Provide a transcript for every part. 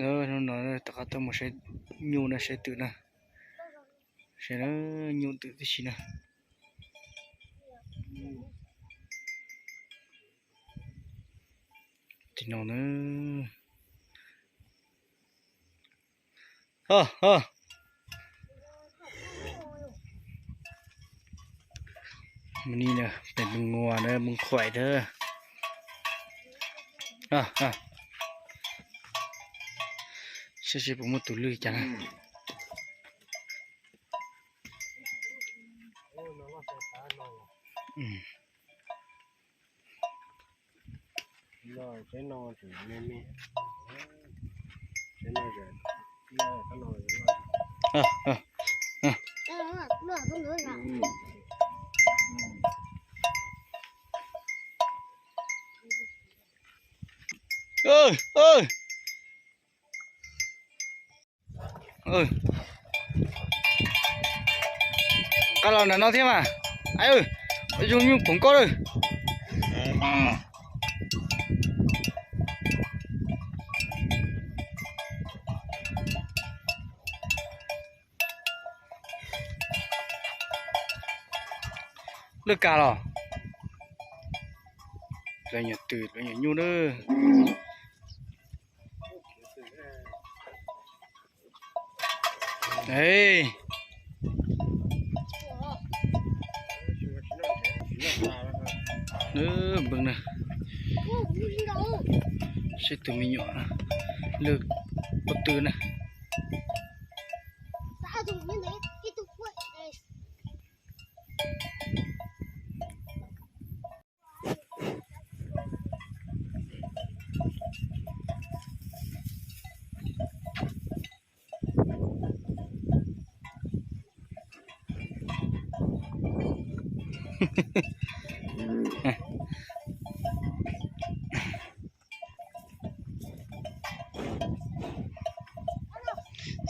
Hnub no rov qab tuaj mus saib nyuj na, saib twm na. Saib na, nyuj twm tib si na. Tim no na. Mus ni na, pem mus nguas na, mus khuam na. Saib seb puas muaj tus lwj cas na. Qab los nram no thiab mas. Zoo nyuj phoom koj lawm. Lwj kas los. Lawv nyuam twm, lawv nyuam nyuj lawm. Npawg na, seb tus me nyuam lwj pob tw na.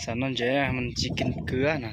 Xav noj ntses mas tsis kis kwv no.